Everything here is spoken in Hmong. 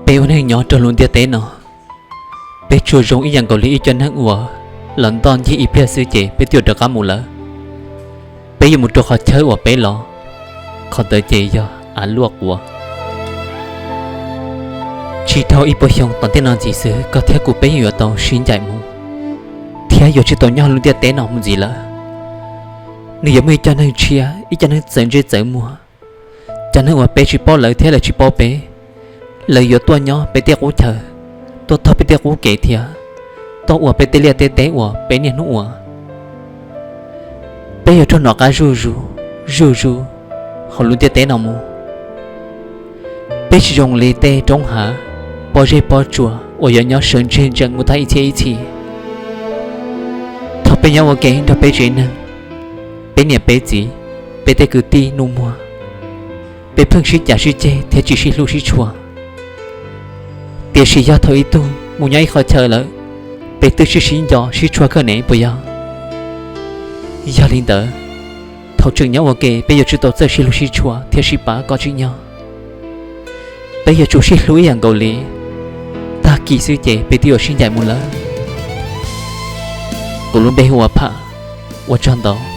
Peb ua neeg nyob rau lub ntiaj teb no, peb tsuas zoo ib yam nkaus li ib co neeg uas los ntoj ncig ib pliag xwb ces peb twb yuav rov qab mus lawm. Peb yuav mus rau qhov chaw uas peb los, qhov ntawd ces yog av luaj quav. Tsis dhau ib puas xyoo tom ntej no ntxiv xwb koj thiab kuv peb yeej yuav tau sib ncaim mus, thiab yuav tsis tau nyob lub ntiaj teb no mus ntxiv lawm. Nws yuav muaj ib co neeg tshiab, ib co neeg txawv ntsej txawv muag, cov neeg uas peb tsis paub lawv thiab lawv tsis paub peb. Lawv yuav tuaj nyob peb tej qub chaw, tuaj taug peb tej qub kev thiab tuaj ua peb tej liaj tej teb uas peb niaj hnub ua. Peb yuav raug nov qab zuj zus, zuj zus hauv lub ntiaj teb no mus. Peb tsis zoo li tej roob hav, pob zeb pob tsuas uas yuav nyob sawv ntsug ntsees mus tag ib txhiab ib txhis. Thaum peb nyob ua ke nrog peb tsev neeg, peb niam peb txiv, peb tej kwv tij nus muag, peb pheej sib cav sib ceg thiab tsis sib hlub sib tshua. Tiam sis yog thaum ib tug mus nyob ib qhov chaw lawm, peb twb sib sib nco sib tshua kawg ne puas yog? Yog li ntawd, thaum tseem nyob ua ke peb yuav tsum tau txawj sib hlub sib tshua thiab sib pab kom tsim nyog. Peb yuav tsum sib hlub ib yam nkaus li, tag kis xwb ces peb twb yuav sib ncaim mus lawm. Kuv lub npe hu ua Pham, ua tsaug ntau.